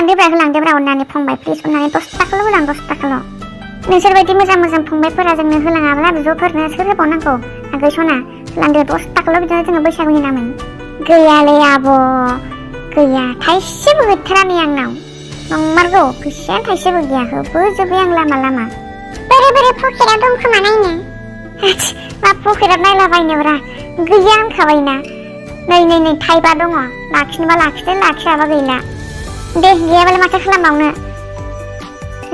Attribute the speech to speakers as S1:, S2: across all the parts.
S1: होलांदोब्रा अननानै फंबाय प्लिज अननानै 10 थाखाल' होलां 10 थाखाल' नोंसोर बायदि मोजां फंबायफोरा जोंनो होलाङाब्ला ज'फोरनो सोर होबावनांगौ आगै सना होलांदो 10 थाखाल' बिदिनो जोङो बैसागुनि नामै गैयालै आब' गैया थाइसेबो गैथारा नै आंनाव नंमारगौ फैसायानो थाइसेबो गैया होबोजोब्बाय आं लामा बोरै पकेटआव दं खोमा नायनो मा पकेटआव नायलाबायनोब्रा गैया होनखाबायना नै थाइबा दङ लाखिनोबा लाखिदो लाखियाबा गैला दे गैयाबालाय माथो खालामबावनो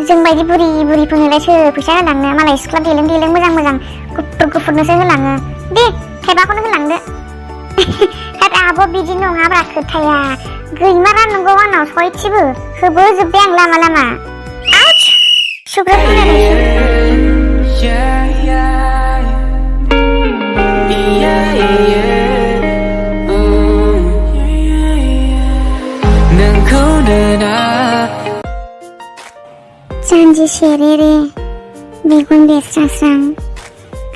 S1: जोंबायदि बुरिफोरनोलाय सोर फैसा होलांनो मालाय सिख्ला देलें मोजां गुफुरनोसो होलाङो दे थाइबाखौनो होलांदो आब' बिदि नङाब्रा खोथाया गैमारा नंगौ आंनाव सयथिबो होबोजोब्बाय आं लामा आउच सुग्रा जानजि सेरेरे मेगन बेरस्रां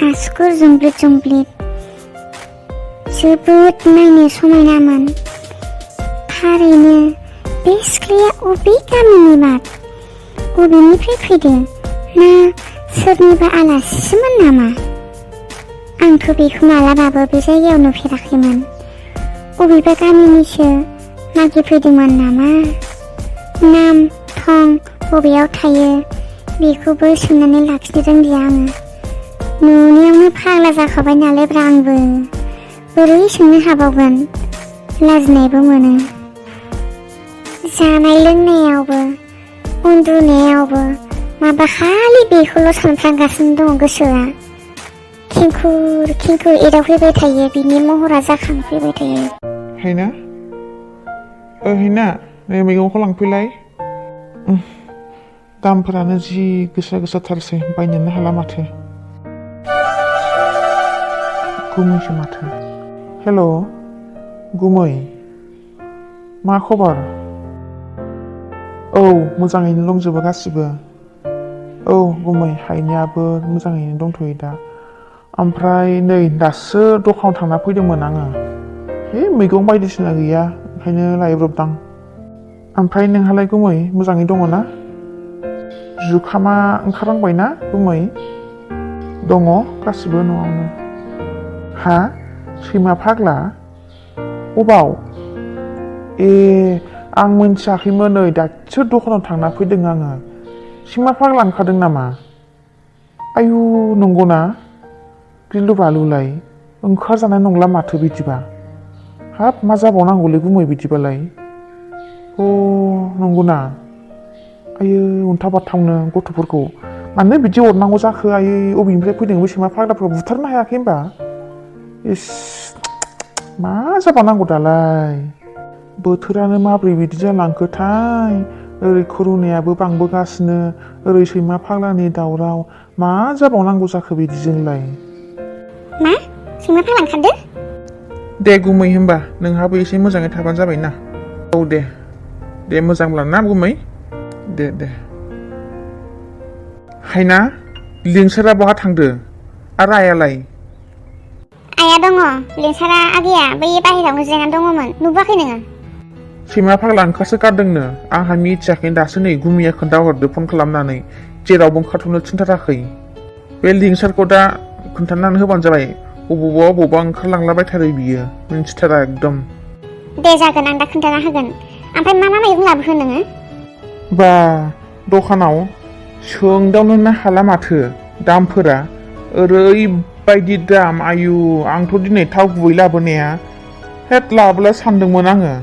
S1: आसुगुर जुम्ब्लिद जोबोद नायनो समायनामोन थारैनो बे सिख्लाया अबे गामिनि माद अबेनिफ्राय फैदों ना सोरनिबा आलासिसोमोन नामा आंथ' बेखौ मालाबाबो बे जायगायाव नुफेराखैमोन अबेबा गामिनिसो नागिरफैदोंमोन नामा नाम थं बबेयाव थायो बेखौबो सोंनानै लाखिनो रोंलिया आङो नुनायावनो फाग्ला जाखाबाय नालायब्रा आंबो बोरै सोंनो हाबावगोन लाजिनायबो मोनो जानाय लोंनायावबो उन्दुनायावबो माबा खालि बेखौल' सानफ्रांगासिनो दङ गोसोआ खिंखुर एदावफैबाय थायो बिनि महरा जाखांफैबाय थायो
S2: हैना नै मैगंखौ लांफैलाय दामफोरानो जि गोसाथारसै बायनोनो हाला माथो गुमैसो माथो हेल' गुमै मा खबर औ मोजाङैनो दंजोबो गासिबो औ गुमै हायनायाबो मोजाङैनो दंथ'यो दा ओमफ्राय नै दासो दखानाव थांना फैदोंमोन आङो मैगं बायदिसिना गैया ओंखायनो लायब्रबदां ओमफ्राय नोंहालाय गुमै मोजाङै दङ ना जुखामा ओंखारहांबायना गुमै दङ गासिबो न'आवनो हा सैमा फाग्ला अबाव आं मोनथियाखैमोन नै दासो दखानाव थांना फैदों आङो सैमा फाग्ला ओंखारदों नामा आयु नंगौना गिलु बालुलाय ओंखारजानाय नंला माथो बिदिबा हाब मा जाबावनांगौलै गुमै बिदिबालाय नंगौना आयो अन्थाव बाथावनो गथ'फोरखौ मानो बिदि अरनांगौ जाखो आयै अबेनिफ्राय फैदों बे सैमा फाग्लाफोरखौ बुथारनो हायाखै होनबा इस मा जाबावनांगौ दालाय बोथोरानो माब्रै बिदि जालांखोथाय ओरै कर'नायाबो बांबोगासिनो ओरै सैमा फाग्लानि दावराव मा जाबावनांगौ जाखो बिदिजोंलाय
S1: मा सैमा फाग्ला ओंखारदों
S2: दे गुमै होनबा नोंहाबो एसे मोजाङै थाबानो जाबाय ना औ दे मोजांब्ला ना गुमै दे हायना लिंसारा बहा थांदो आरो आइयालाय
S1: आइया दङ लिंसारा आगैया बै बाहेरायावनो जिरायनानै दङमोन नुबोआखै नोङो
S2: सैमा फाग्ला ओंखारसो गारदोंनो आंहा मिथियाखै दासो नै गुमिया खोन्थाहरदो फन खालामनानै जेरावबो ओंखारथ'नो थिनथाराखै बे लिंसारखौ दा खोन्थानानै होबानो जाबाय अबावबा ओंखारलांलाबायथारो बियो मिन्थिथारा एकदम
S1: दे जागोन आं दा खोन्थाना होगोन ओमफ्राय मा मैगं लाबोखो नोङो
S2: बा दखानाव सोंदावनोनो हाला माथो दामफोरा ओरैबायदि दाम आयु आंथ' दिनै थाव गुबै लाबोनाया हेद लाबोला सानदोंमोन आङो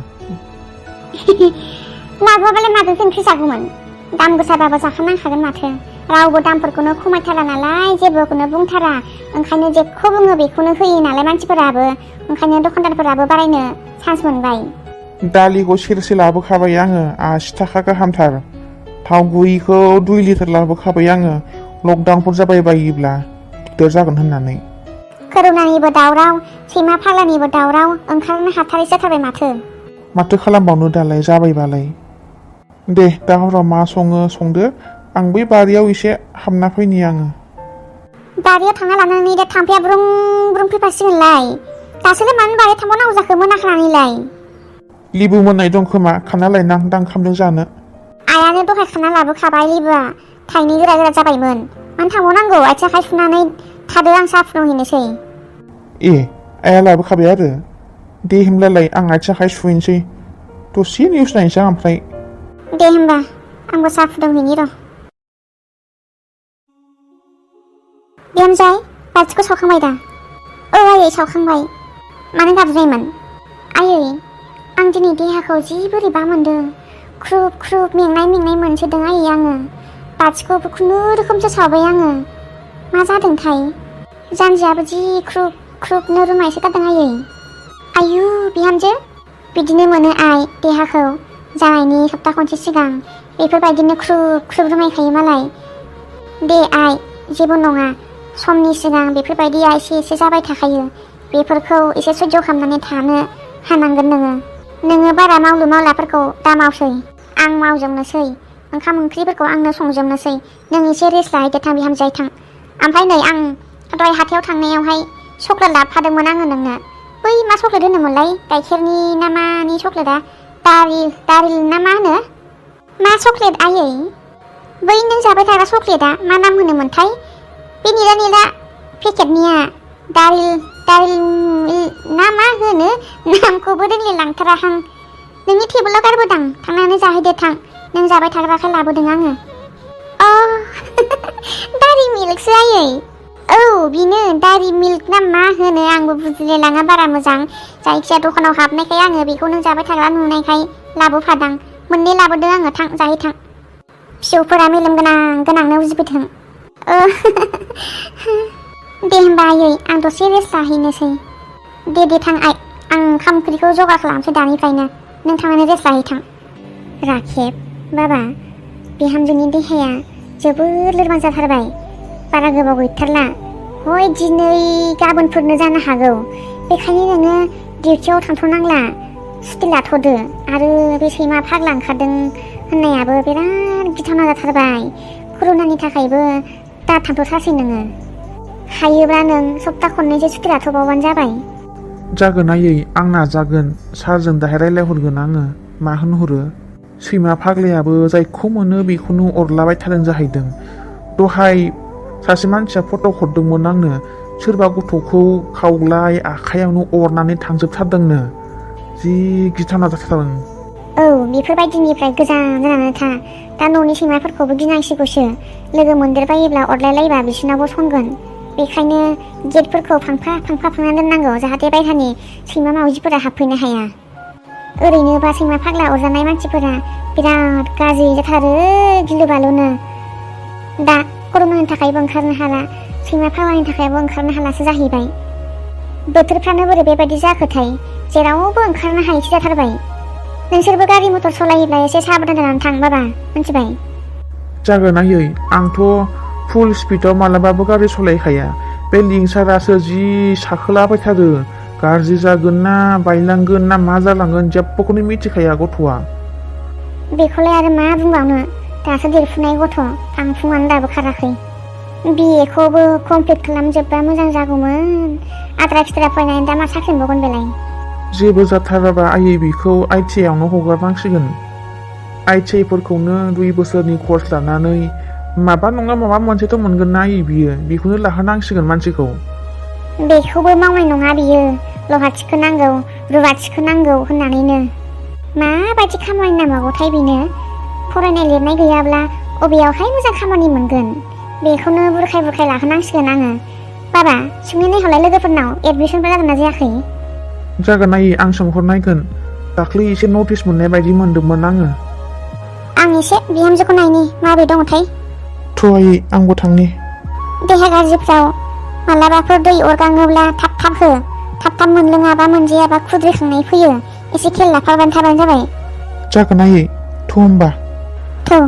S1: लाबोआबालाय माजोंसो ओंख्रि जागौमोन दाम गोसाबाबो जाखानांखागोन माथो रावबो दामफोरखौनो खमायथारा नालाय जेबोखौनो बुंथारा ओंखायनो जेखौ बुङो बेखौनो होयो नालाय मानसिफोराबो ओंखायनो दखानदारफोराबो बारायनो चान्स मोनबाय
S2: दालिखौ सेरसे लाबोखाबाय आङो 80 थाखा गाहामथार थाव गुबैखौ 2 लिटार लाबोखाबाय आङो लकडाउनफोर जाबाय बायोब्ला दिगदार जागोन होननानै
S1: कर'नानिबो दावराव सैमा फाग्लानिबो दावराव ओंखारनो हाथारै जाथारबाय माथो
S2: खालामबावनो दालाय जाबायबालाय दे दा हराव मा संदो आं बै बारियाव एसे हाबना फैनि आङो
S1: बारियाव थांना लानानै दा थाम्फैया ब्रुं फैफासिगोनलाय दासोलाय मानो बारियाव थांबावनांगौ जाखो मोनाखानानैलाय
S2: लिबु मोननाय दं खोमा खाना लायनां दां खामदों जानो
S1: आइयानो दहाय खाना लाबोखाबाय लेबुआ थाइनै गोरा गोरा जाबायमोन मानो थांबावनांगौ आथिं आखाइ सुनानै थादो आं साहा फुदुंहैनोसै
S2: ए आइया लाबोखाबाय आरो दे होमब्लालाय आं आथिं आखाइ सुहैनोसै दसे निउस नायनोसै आं ओमफ्राय
S1: दे होमबा आंबो साहा फुदुंहैनि र' बिहामजाय बाथिखौ सावखांबाय दा औ आयै सावखांबाय मानो गाबज्रायमोन आयै आं दिनै देहाखौ जि बोरैबा मोनदों ख्रुब ख्रुब मेंनाय मोनसोदों आयै आङो बाथिखौबो खुनुरुखुमसो सावबाय आङो मा जादोंथाय जानजियाबो जि ख्रुब ख्रुबनो रुमायसो गारदों आयै आयु बिहामजो बिदिनो मोनो आइ देहाखौ जानायनि सप्ता खनसे सिगां बेफोरबायदिनो ख्रुब ख्रुब रुमायखायो मालाय दे आइ जेबो नङा समनि सिगां बेफोरबायदिया एसे जाबाय थाखायो बेफोरखौ एसे सैज' खालामनानै थानो हानांगोन नोङो बारा मावलु मावलाफोरखौ दा मावसै आं मावजोबनोसै ओंखाम ओंख्रिफोरखौ आंनो संजोबनोसै नों एसे रेस्ट लाहैदो थां बिहामजो थां ओमफ्राय नै आं दहाय हाथायाव थांनायावहाय चक्लेट लाबोफादोंमोन आङो नोंनो बै मा चक्लेट होनोमोनलाय गाइखेरनि ना मानि चक्लेटआ दारिल ना मा होनो मा चक्लेट आयै बै नों जाबाय थाग्रा चक्लेटआ मा नाम होनोमोनथाय बे निला पेकेटनिया दारिल ना मा होनो नामखौबो रोंलायलांथाराहां नोंनि टेबोलाव गारबोदां थांनानै जाहैदो थां नों जाबाय थाग्राखाय लाबोदों आङो अ दारि मिल्कसो आयै औ बेनो दारि मिल्क ना मा होनो आंबो बुजिलायलाङा बारा मोजां जायखिया दखानाव हाबनायखाय आङो बेखौ नों जाबाय थाग्रा नुनायखाय लाबोफादां मोननै लाबोदों आङो थां जाहै थां फिसौफोरा मेलेम गोनांनो उजिफैथों दे होमबा आयै आं दसे रेस्ट लाहैनोसै दे थां आइ आं ओंखाम ओंख्रिखौ जगार खालामसै दानिफ्रायनो नों थांनानै रेस्ट लाहैथां राखेब बाबा बिहामजोनि देहाया जोबोद लोरबां जाथारबाय बारा गोबाव गैथारला हय दिनै गाबोनफोरनो जानो हागौ बेखायनो नोङो डिउटियाव थांथ'नांला सुटि लाथ'दो आरो बे सैमा फाग्ला ओंखारदों होननायाबो बिराद गिथावना जाथारबाय कर'नानि थाखायबो दा थांथ'थारसै नोङो हायोब्ला नों सप्ता खननैसो सुटि लाथ'बावबानो जाबाय
S2: जागोन आयै आं नाजागोन सारजों दाहाय रायलायहरगोन आङो मा होनहरो सैमा फाग्लायाबो जायखौ मोनो बेखौनो अरलाबाय थादों जाहैदों दहाय सासे मानसिया फट' हरदोंमोन आंनो सोरबा गथ'खौ खावलाय आखायावनो अरनानै थांजोबथारदोंनो जि गिथावना जाथारदों
S1: औ बेफोरबायदिनिफ्राय गोजान जानानै था दा न'नि सैमाफोरखौबो गिनांसिगौसो लोगो मोनदेरबायोब्ला अरलायलायबा बिसोरनावबो सनगोन बेखायनो गेटफोरखौ फांफा फांना दोननांगौ जाहाथे बायह्रानि सैमा मावजिफोरा हाबफैनो हाया ओरैनोबा सैमा फाग्ला अरजानाय मानसिफोरा बिराद गाज्रि जाथारो गिलु बालुनो दा कर'नानि थाखायबो ओंखारनो हाला सैमा फाग्लानि थाखायबो ओंखारनो हालासो जाहैबाय बोथोरफ्रानो बोरै बेबायदि जाखोथाय जेरावबो ओंखारनो हायैसो जाथारबाय नोंसोरबो गारि मटर सालायोब्ला एसे साबधान जानानै थां बाबा मिथिबाय
S2: जागोन आयै आंथ' फुल स्पिडआव मालाबाबो गारि सालायखाया बे लिंसारासो जि साखोलाबायथारो गाज्रि जागोन ना बायलांगोन ना मा जालांगोन जेबोखौनो मिथिखाया गथ'आ
S1: बेखौलाय आरो मा बुंबावनो दासो देरफुनाय गथ' आंफुङानो दाबो खाराखै बिएखौबो कमप्लिट खालामजोबबा मोजां जागौमोन आद्रा खिद्रा फरायनानै दा मा साख्रि मोनबावगोन बेलाय
S2: जेबो जाथाराबा आयै बेखौ ITI आवनो हगारनांसिगोन ITI फोरखौनो 2 बोसोरनि कर्स लानानै माबा नङा माबा मोनसेथ' मोनगोन ना आयै बियो बेखौनो लाहोनांसिगोन मानसिखौ
S1: बेखौबो मावनाय नङा बियो लहा थिखोनांगौ रुवा थिखोनांगौ होननानैनो माबायदि खामानि नांबावगौथाय बेनो फरायनाय लिरनाय गैयाब्ला अबेयावहाय मोजां खामानि मोनगोन बेखौनो बुरखाय लाहोनांसिगोन आङो बाबा सोंनाय नायहरलाय लोगोफोरनाव एडमिसनफोर जादोंना जायाखै
S2: जागोन आयै आं सोंहरनायगोन दाख्लै एसे नटिस मोननाय बायदि मोनदोंमोन आङो
S1: आं एसे बिहामजोखौ नायनि माबोरै दङथाय
S2: थ' आयै आंबो थांनि
S1: देहा गाज्रिफ्राव मालाबाफोर दै अरगाङोब्ला थाब हो थाब मोनलोङाबा मोनजायाबा खुद्रिखांनाय फैयो एसे खेल लाफाबानो थाबानो जाबाय
S2: जागोन आयै थ' होमबा
S1: थ'